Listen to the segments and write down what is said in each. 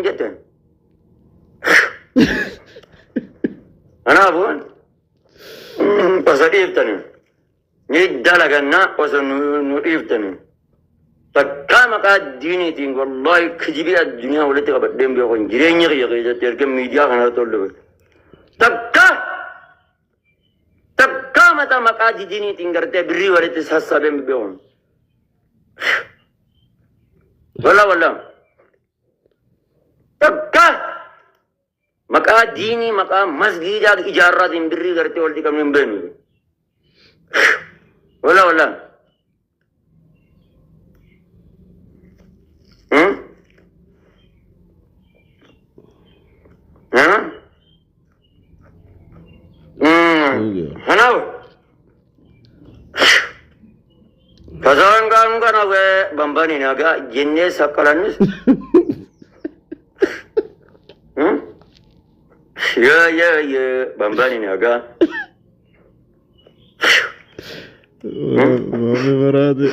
jettan. Kanaafuu osoo dhiiftanii ni dalagannaa osoo nu dhiiftanii. Takkaa maqaa diiniitiin wallaahi kijibii addunyaa walitti qabadheen beeku jireenya kiyya keessatti erga miidiyaa kanarratti ol dhufe. Takkaa takkaa mataa maqaa diiniitiin gartee birrii walitti sassaabeen beeku. Wallah wallah. Takkaa maqaa diinii maqaa masgiidaa ijaarraatiin birrii gartee walitti qabne hin beeknu. Wallah wallah. Hmm? Hmm? Hmm. Kanaaf Kasaan kaan kana bambani nagaa jennee saqqalannus. Hmm? Yaa yaa yaa bambani nagaa. Maamii maraate.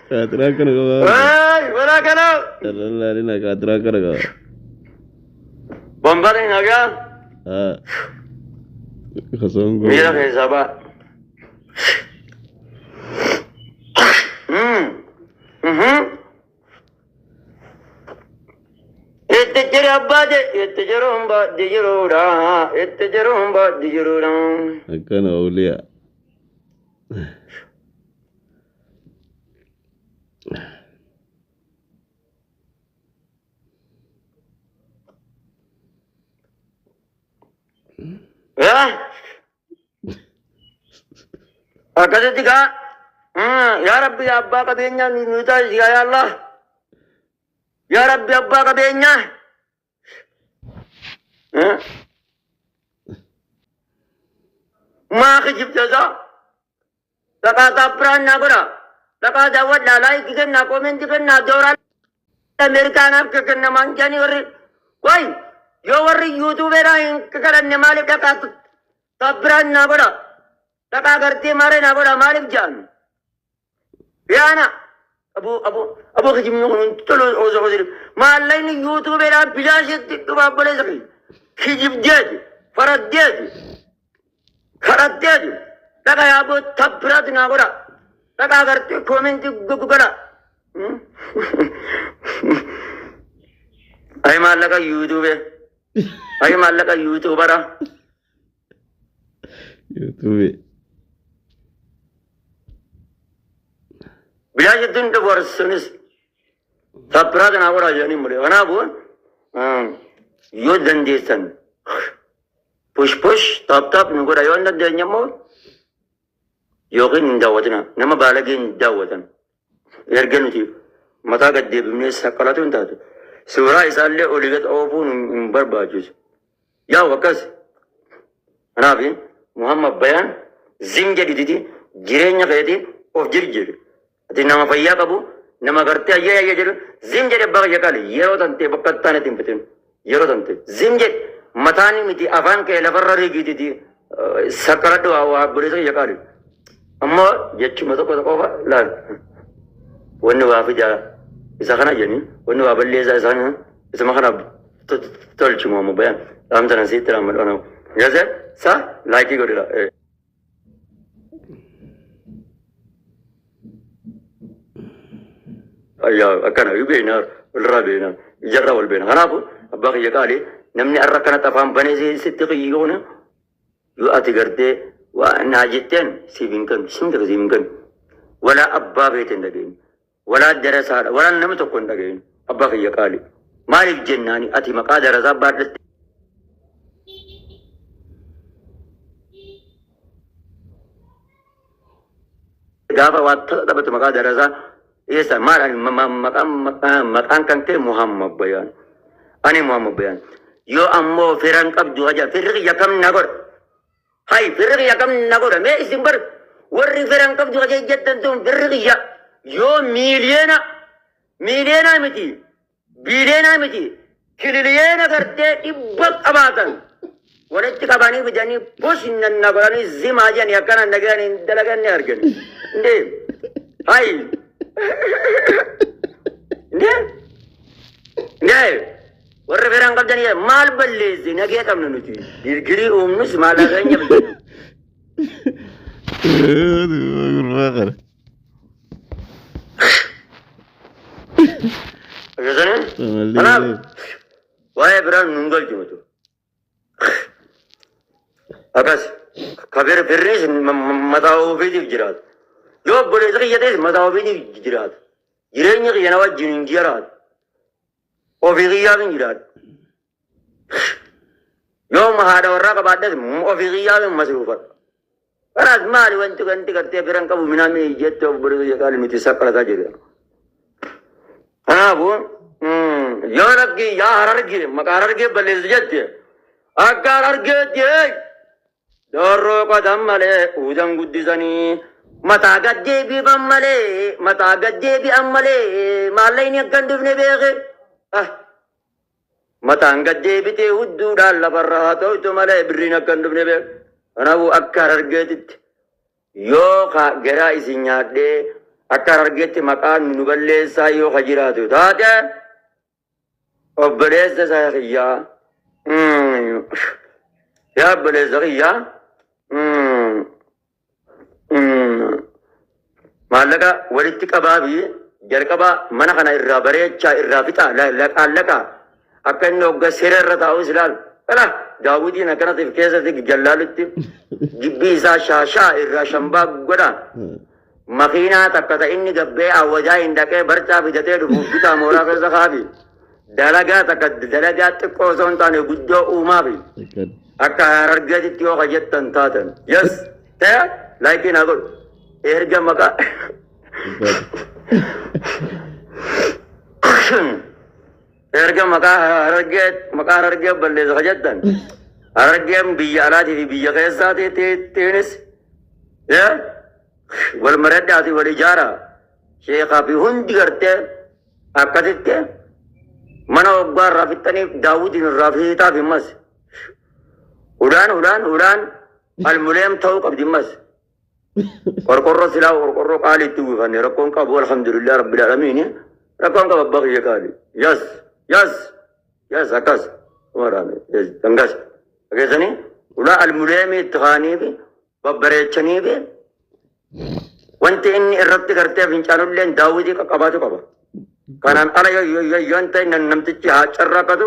Kaatiraa kana qabaa. Waay walaa kana Lallaalina kaatiraa kana qabaa. Bambani nagaa Haa. Kasoon miira keessaa ba'a. Hmm. Mhm. Itti jira baate itti jiruun baadhi jiruudha itti jiruun baadhi jiruudha. Akkana ooliyaa. Yaa akkasitti gaa yaa rabbi yaa abbaa qabeenyaa nu taasisi yaa Allah yaa rabbi abbaa qabeenyaa. Maa kijibda isaa dhaqaa taappiraan naa godha dhaqaa daawwadhaa laayikii kennaa koomentii kennaa dooraa Ameerikaanaaf kennamaan jedhanii warri way yoo warri yuutuubeedhaa hin kadhanne maaliif dhaqaa taappiraan naa godha dhaqaa gartee maaree naa godha maaliif jedhan yaana aboo aboo aboo kijibni kun hin tolu osoo osoo maallaqni yuutuubeedhaa bilaashitti dhufa obboleessa kiyya kijibdeeti faraddeeti kadhatteeti dhaqa yaaboo tabbiraati naa godha dhaqaa gartee koomentii godha. Ay maallaqa yuutuube ay maallaqa yuutuubara Yuutuubii. Bilaashitti hin dhufu sunis tabbiraati naa godha jedhanii malee kanaafuu yoo dandeessan push push tap tap nu godha yoo hin dandeenye immoo yookiin hin daawwatina nama baalagee hin daawwatan erga nuti mataa gad deebifnee saqqalatu hin taatu suuraa isaallee olii gad oofuun hin barbaachisu yaa akkas. Kanaaf Muhammad Bayaan zim jedhititi jireenya keeti of jirjiri. Ati nama fayyaa qabu nama gartee ayyee ayyee jedhu zim jedhe abbaa kiyya qaali yeroo tantee bakka taanetti hin fixin yeroo tantee zim jedhe mataan miti afaan kee lafarra rigiititi saqqaladhu waa obboleessa kiyya qaali. Ammoo jechuma tokko qofa laal wanni waa fidaa isa kana jedhanii wanni waa balleessaa isa kana isuma kana tolchi Muhammad Bayaan dhaamsa nan sitti raammadhu ana gase sa laayikii godhira. Ayyaa akkana iyyuu beekna walirraa beekna ijarraa wal beekna kanaafuu abbaa kiyya qaali namni har'a akkanatti afaan banee sitti kiyyoona yoo ati gartee waa naa jetteen siif hin kennu sin siif hin kennu walaa abbaa feete hin dhageenye walaa darasaadha walaa nama tokko hin dhageenye abbaa kiyya qaali maaliif jennaani ati maqaa darasaa baadhatte gaafa waa taphatu maqaa darasaa eessa maal ani maqaan maqaan kan kee Muhammad Bayaan ani Muhammad Bayaan yoo ammoo firan qabdu haja firri kiyya kam na godha hay firri kiyya kam na godha mee isin bar warri firan qabdu haja jettan tun firri kiyya yoo miiliyoona miiliyoona miti biiliyoona miti kililiyoona gartee dhibba qabaatan walitti qabanii fidanii push nanna godhanii zimaa jedhanii akkana nagayaan hin dalaganne argani. Indee hay indee Ga'e warra firaan qabdan maal balleessi nagee qabna nuti. Girgirii uumnus maal hageenya bilchina. Gurbaa kana. Dhageessanii? Kanaaf waa'ee biraan nun galchu nuti. Akkas ka firris mataa ofiitiif jiraatu. Yoo obboleessa kiyya ta'es mataa ofiitiif jiraatu. Jireenyi kiyya na wajjin hin jiraatu. Ofii kiyyaaf hin jiraatu. Yoo haadha warraa qabaadhes ofii kiyyaaf hin masruufadha. Kanaas maali wanti wanti gartee firan qabu minaamni jette obboleessa kiyya qaali nuti saqqalataa jirra. Kanaafuu yoo lakki yaa Harargee maqaa Harargee balleessu jette akka Harargeetti doorroo qotan malee uudan guddisanii mataa gad deebi'an malee mataa gad deebi'an malee maallaqni akka hin dhufne beeke. Mataan gad deebitee hudduudhaan lafarra haa ta'utu malee birriin akka hin dhufne beeke. Kanaafuu akka Harargeetitti yoo ka garaa isin nyaadhee akka Harargeetti maqaan nu balleessaa yoo ka jiraatu taate obboleessa isaa kiyyaa yaa obboleessa kiyyaa maallaqa walitti qabaa fi jalqaba mana kana irraa bareechaa irraa fixaa laqaan laqaa akka inni hogga seera irra taa'us ilaal qala daawwitiin akkanatiif keessatti jallaalutti jibbii isaa shaashaa irraa shambaa godha makiinaa takka ta inni gabbee awwajaa hin dhaqee barcaa fidatee dhufuuf bitaa mooraa keessa kaafi dalagaa takka dalagaa xiqqoo osoo hin taane guddoo uumaafi akka Harargeetitti yoo ka jettan taatan yes ta'e laayikii naa godhu erga maqaa erga maqaa Harargee maqaa Harargee balleessa ka jettan Harargeen biyya alaatii fi biyya keessaatiinis wal maradhaatii wal ijaaraa sheekaa fi hundi gartee akkasitti mana hoggaa irraa fixxanii daawwitiin irraa fiixaaf himmas ulaan ulaan ulaan almuleem ta'uu qabdi himmas qorqorroo silaa qorqorroo qaalii itti uwwifanne rakkoon qabu alhamdulillah rabbil aalamiin rakkoon qaba abbaa kiyya qaali yes yes yes akkas waraane yes dangas dhageessanii ulaa almuleemii itti kaanii fi babbareechanii fi wanti inni irratti gartee fincaanulleen daawwitii qaqqabaatu qaba. Kanaan ala yoo hin ta'in namtichi haa carraaqatu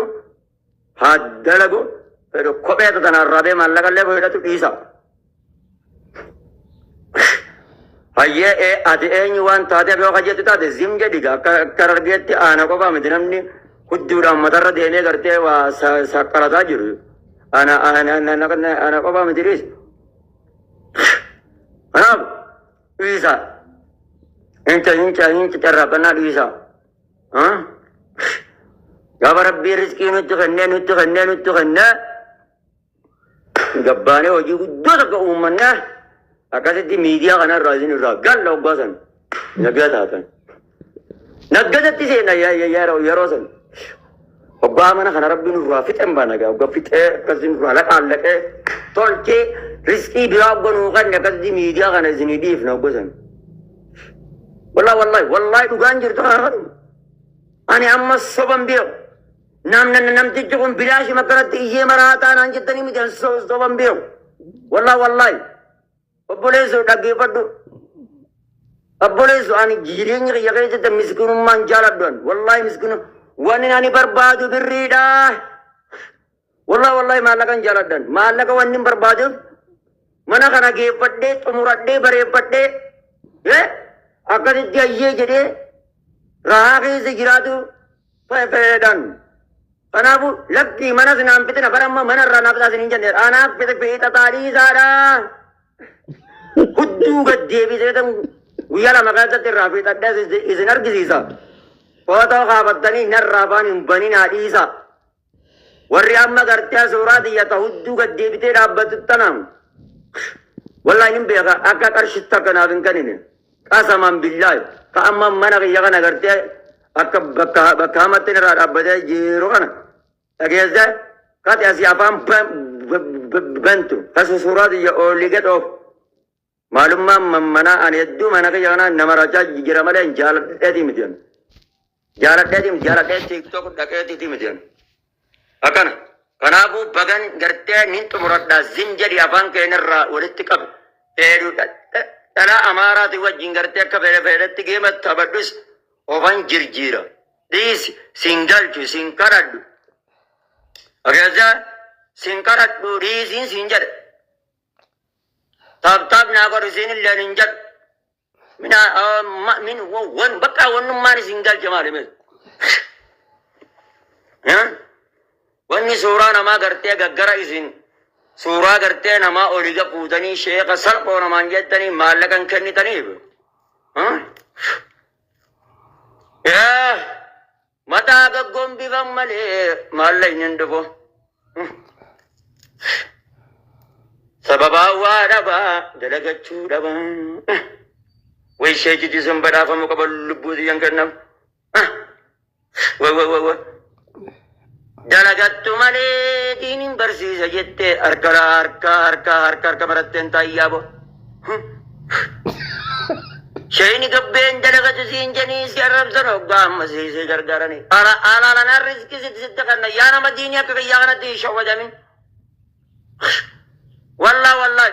haa dalagu fedhu kophee tanaan raabee maallaqa illee hidhatu dhiisa. Hayyee ati eenyu waan taateef yoo kajettu taate zim jedhi akka akka Harargeetti aana qofaa miti namni hudduudhaan matarra deemee gartee waa saqqalataa jiru. Ana ana ana ana qofaa miti dhiisa. Kanaaf dhiisa. Hinca hinca hinca carraaqannaa dhiisa. Gaafa rabbii riskii nutti kennee nutti kennee nutti kennee gabbaanee hojii guddoo takka uummannee akkasitti miidiyaa kanarraa isin irraa galla hoggaa san nagaa taatan. Naggadatti seena yeroo san. Hoggaa mana kana rabbi nurraa fixeen baana gaa hoggaa fixee akkasii nurraa laqaan laqee tolchee riskii biraa hogga nuu kanne akkasitti miidiyaa kana isinii dhiifna hogga san. Wallahi wallahi wallahi dhugaan jirtu kana kadhu. Ani amma soban beeku. Namna namtichi kun bilaashuma akkanatti iyyee maraataa naan jettanii miti ani soban beeku. Wallahi wallahi. Obboleessoo dhaggeeffadhu. Obboleessoo ani jireenya kiyya keessatti miskinummaan jaaladhu ani. Wallahi miskinu wanni ani barbaadu birriidha. Wallahi wallahi maallaqa hin jaaladhan. Maallaqa wanni hin barbaaduuf mana kana geeffadhee xumuradhee bareeffadhee akkasitti hayyee jedhee rahaa keessa jiraatu fedhan. Kanaafuu lakkii manas naan fitina bara amma mana irraa naaf taasisan hin jenne anaaf fite fiixataa dhiisaadha. Hudduu gad deebisee tan guyyaa lama keessatti irraa fiixadhee isin argisiisa. Footoo kaafattanii narraa afaan hin baninaa dhiisa. Warri amma gartee suuraa tiyya ta hudduu gad deebitee dhaabbattu tanaam. Wallahi nin beeka akka qarshii takka naaf hin kennine. Qasaman billaahi ka amma mana kiyya kana gartee akka bakka bakka hamatti irraa dhaabbatee jiru kana dhageesse kati asii afaan bantu kasu suuraa tiyya olii gad oofu. Maalummaan manaa ani hedduu mana kiyya kana nama rachaa jira malee hin jaaladheetii miti. Jaaladheetiin jaaladhee TikTok dhaqeetiiti miti. Akkana. Kanaafuu bagan gartee nin xumuradhaa zin jedhi afaan keenyarraa walitti qabi. Dheeduu dhalaa Amaaraati wajjin gartee akka fedhe fedhetti geema taphadhus ofan jirjiira. Dhiisi sin galchu sin kadhadhu. Ageessa sin kadhadhu dhiisiin sin jedhe. Taap taap naa godhu siin illee hin jedhu. Mina min wan bakka wannummaan isin galche maali mee? Wanni suuraa namaa gartee gaggara isin suuraa gartee namaa olii gafuutanii sheeka salphoo namaan jettanii maallaqa hin kennitaniif. Mataa gaggombifan malee maallaqni hin dhufu. Sababaa waa dhabaa dalagachuu dhabaa. Way sheekichi sun badhaafamu qaba lubbuu tiyyan kennam. Way way way way. Dalagattu malee diiniin barsiisa jettee harka harka harka harka harka maratteen taayyaa bo. Shayni gabbeen dalagatu siin janii si arrabsan hoggaa amma si si gargaarani. Ala alaalanaa riskii sitti sitti kanna yaa nama diinii akka kiyyaa kanatti hin shawwadamin. Wallaa wallaa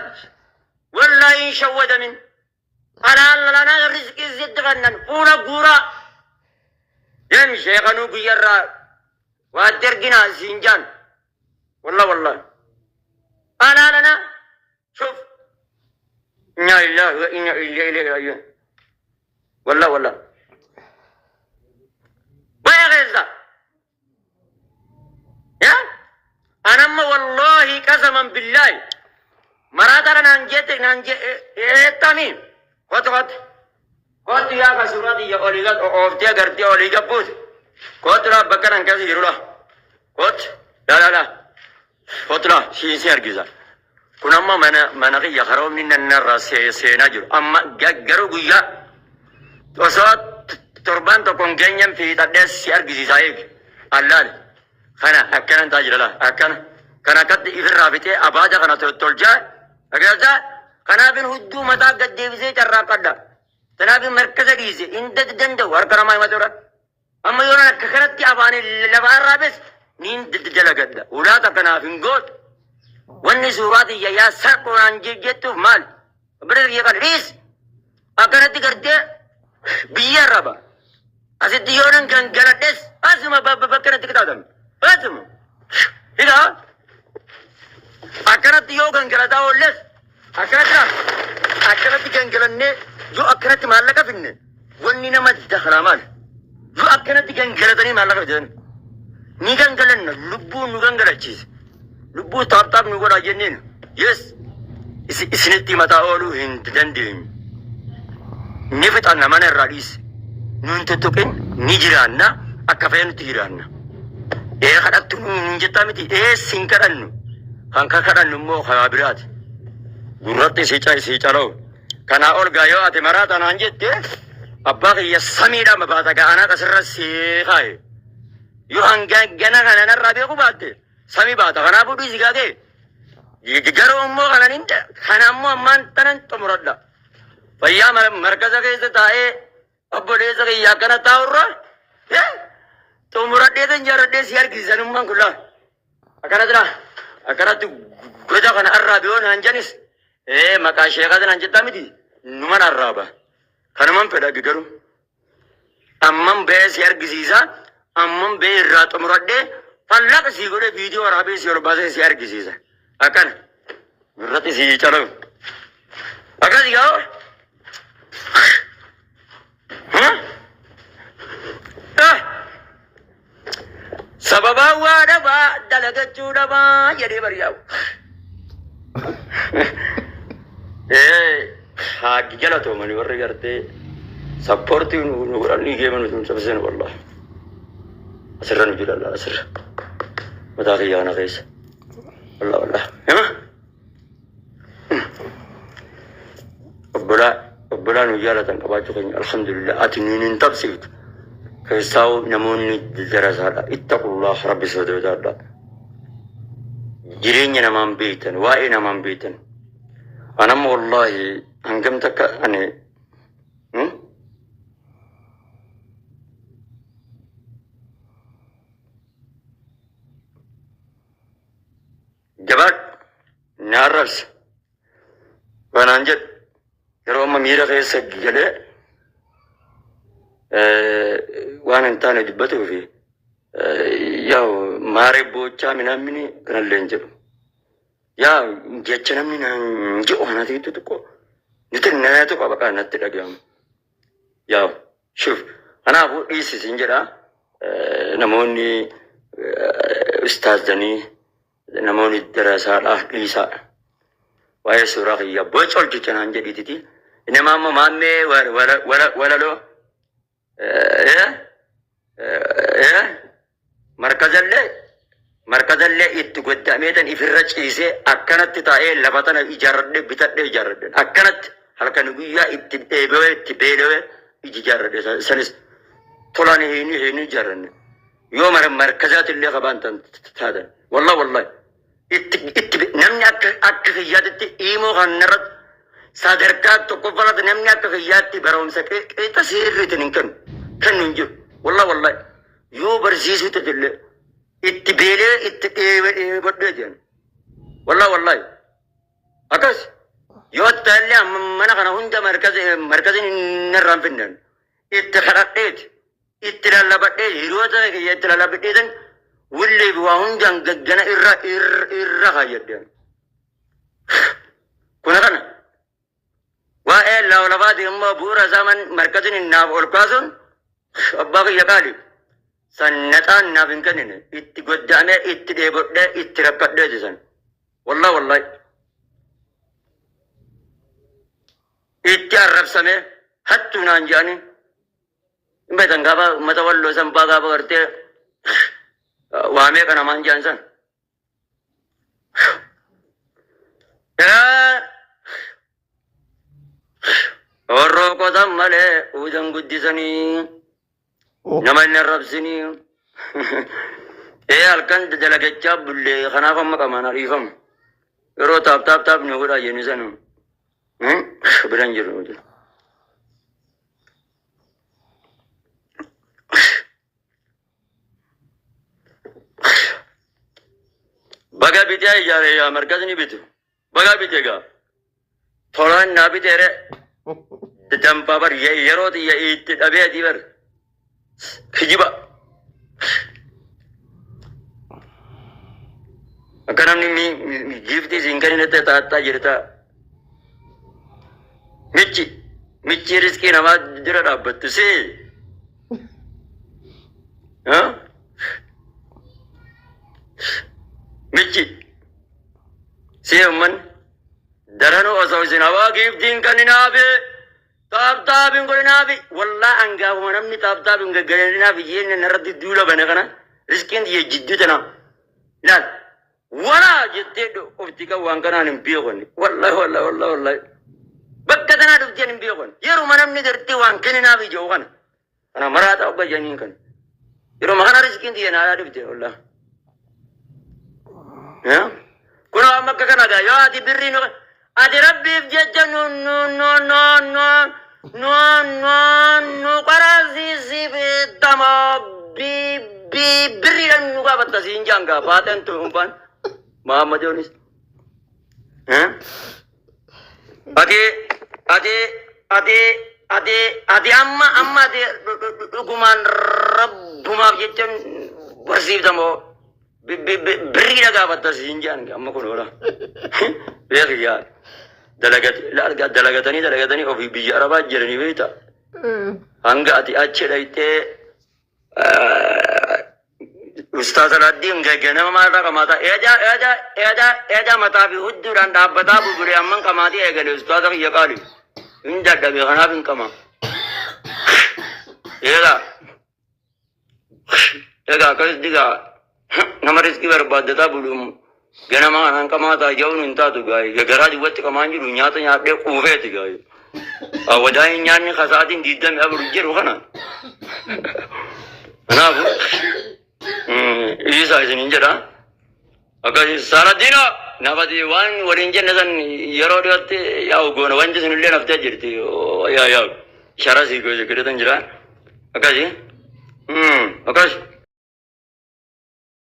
wallaa hin shawwadamin. Alaalanaa riskii sitti kannan fuula guuraa. Deemi sheekanuu guyyarraa waa derginaa siin jaan. Wallaa wallaa. Alaalanaa shuf. Inna lillahi wa inna ilayhi raaji'uun. Wallah wallah. Baya keessa. Yaa? Anamma wallahi qasaman billahi. Maraataadha naan jette naan jettami. Kottu kottu. Kottu yaa ka suuraa tiyya olii gad ooftee gartee olii gad buute. Kottu laa bakka nan keessa jiru laa. Kottu. Laa laa laa. Kottu laa siin si argisa. Kun amma mana mana kiyya karoomni nannarraa seenaa jiru. Amma garuu guyyaa osoo torbaan tokko hin geenyen fiixadhee si argisiisaa eegi. Allaale. Kana akkanan taa jira laa akkana. Kana akkatti ifirraa fixee abaada kana tolchaa. Agartaa? Kanaafin hudduu mataa gad deebisee carraaqqadha. Kanaafin markaza dhiise hin danda'u harka namaa himatu irra. Amma yoon akka kanatti afaan lafa arraabes niin dalagadha. Ulaa takka naaf hin gootu. Wanni suuraa tiyya yaa salphoo naan jettuuf maali? Bira kiyya kana dhiis. Akkanatti gartee biyya arraba. Asitti yoonan gangaladhes asuma bakka natti qixaatamte. Asuma. Hidhaa. Akkanatti yoo gangalataa oolles akkanatti akkanatti gangalannee yoo akkanatti maallaqa finne wanni nama dakalaa maali? Yoo akkanatti gangalatanii maallaqa fidan ni gangalanna lubbuu nu gangalachiise. Lubbuu taap taap nu godhaa jenneen yes isinitti mataa ooluu hin dandeenyu. Ni fixanna mana irraa dhiise. Nuun tuttuqin ni jiraanna akka fe'e nutti jiraanna. Ee kadhattu nuun jettaa miti ee sin kadhannu. Kan ka kadhannu immoo karaa biraati. Gurratti si si cala'u. Kanaa ol gaa yoo ati maraa tanaan jette abbaa kiyya samiidhaan babaata ga'anaa asirra si kaaye. Yoo hanga gana kana narraa beeku baatte samii baata. Kanaafuu dhiisi gaa kee. Garuu immoo kanan hin kana ammoo ammaan tanan xumuradha. Fayyaa markaza keessa taa'ee obboleessa kiyya akkana taa'urra xumuradhee tan jaaradhee si argisiisanummaan kun laa. Akkanatti laa. Akkanatti goda kana arraabi yoo naan janis maqaa sheekaa naan jettaa miti numan arraaba. Kanuman fedha garuu. Amman ba'ee si argisiisa. Amman ba'ee irraa xumuradhee fallaqa sii godhee viidiyoo waraabee si ol baasee si argisiisa. Akkana. Irratti si calalu. Akkasi gaa. Sababaa waa dhabaa dalagachuu dhabaa jedhee bari'aawu. Haa galatoomani warri gartee sappoortii nu godhan geema nuti hin cabsinu wallahi. Asirra nu jira asirra. Mataa kiyya kana keessa. Wallah wallah. Hima? Obbolaa obbolaa nu jaalatan qabaachuu keenya alhamdulillah ati nuun hin tabsiiftu. Keessaa'u namoonni darasaadha. Ittaqullah rabbi sodaadha. Jireenya namaan beektan waa'ee namaan beektan. Anamma wallahi hangam takka ani Na arrabsa. Kanaan jedhu yeroo amma miira keessa galee waan hin taane dubbatuu fi yaa'u maaree boochaa minaamini kanallee hin jedhu. Yaa jecha namni naan jedhu kanatiitu xiqqoo nuti nayatu qaba kan natti dhaga'amu. Yaa'u shuf kanaafuu dhiisi siin jedha namoonni ustaazanii namoonni darasaadhaa dhiisaa. Waa'ee suuraa kiyya boca hojjecha naan jedhiititi. Nama amma maammee walaloo markazallee markazallee itti goddameetan ifirra ciisee akkanatti taa'ee lafa tana ijaarradhee bitadhee ijaarradhe akkanatti halkan guyyaa itti dheebawee itti beelawee ijaarradhe sanis tolaan hin hin ijaarranne yoo markazaati illee qabaan taatan wallah wallahi itti itti namni akka akka kiyyaatitti iimoo kan irratti sadarkaa tokkoffaratti namni akka kiyyaatti barumsa qixa sirriitiin hin kennu kennu hin jiru wallah wallahi yoo barsiisuu tatillee itti beelee itti dheebadhee jedhan wallah wallahi akkas yoo ta'ellee amma mana kana hunda markaziin hin irraan finnan itti kadhadheeti itti lallabadhee hiriyoota kiyya itti lallabadheetan wullee fi waa hundaan gaggana irra irra irra kaayyadheen. Kuna kana waa'ee lafa lafaati immoo bu'uura isaa man markaziin naaf ol kaasuun abbaa kiyya qaali sannaxaan naaf hin kennine itti godda'amee itti dheebodhee itti rakkadheeti san wallahi wallahi itti arrabsamee hattuu naan jedhanii hin beektan gaafa uummata walloo san faa gaafa gartee waamee kana maan jedhan san. Warroo qotan malee uudan guddisanii nama hin arrabsinii. Ee halkan dalagachaa bullee kanaaf amma qamaan ariifamu. Yeroo tap tap tap nu godhaa jennu sana biran jiru. Baga bitee ijaare yaa markazni bitu. Baga bite gaa. Tolaan naa biteere danfaa bar yeroo xiyya itti dhabee adii bar. Kijiba. Akka namni giiftii isin kenninetti taattaa jirta. Michi michi riskii namaa dura dhaabbattu si. Michi si ummanni daranuu osoo isin hawaa giiftiin kenninaafi tap tap hin godhinaafi wallaa angaafuma namni tap tap hin gaggalinaafi jeen narratti duula bane kana riskiin xiyya jidduu tana laal walaa jettee ofti kan waan kanaan hin beekonni wallahi wallahi wallahi wallahi bakka tanaa dhufteen hin beekon yeruma namni gartee waan kenninaafi jedhu kana kana maraata obba janiin kana yeruma kana riskiin xiyya naadhaa dhufte wallah. Kun amma akka kana gaa yoo ati birrii nu ati rabbiif jecha nu nu nu nu nu nu nu nu qarasiisifettama bi bi birriidhaan nu gaafatta siin jaan gaa faaxeen tuunfaan Muhammad Yoonis. Ati ati ati ati ati amma amma ati dhugumaan rabbumaaf jecha barsiiftamoo birriidha gaafatta siin jaan amma kun oola. Beeki yaa dalagatanii dalagatanii ofii biyya arabaa jiranii beekta. Hanga ati achi dhayxee Ustaaz Alaaddiin ganama maalirraa qamaataa eedaa eedaa eedaa eedaa mataa fi hudduudhaan dhaabbataa bubulee amman qamaatii eegale ustaaza kiyya qaali. Hin dadhabe kanaaf hin qama. Eegaa egaa akkasitti gaa nama riskii barbaaddataa bulu ganama kanaan qamaataa ja'uun hin taatu gaa'e garaa duwwatti qamaan jiru nyaata nyaadhee quufeeti gaa'e. Wadaa hin nyaanni kasaatiin 24 jedhu kana. Kanaafuu dhiisaa isiniin jedha. Akkasii Saaladdiinoo nafati waan waliin jenne san yeroo dhiyootti yaa'u goona wanti sunillee naftee jirti. Yaa yaa'u shara sii godhatan jira. Akkasii akkas.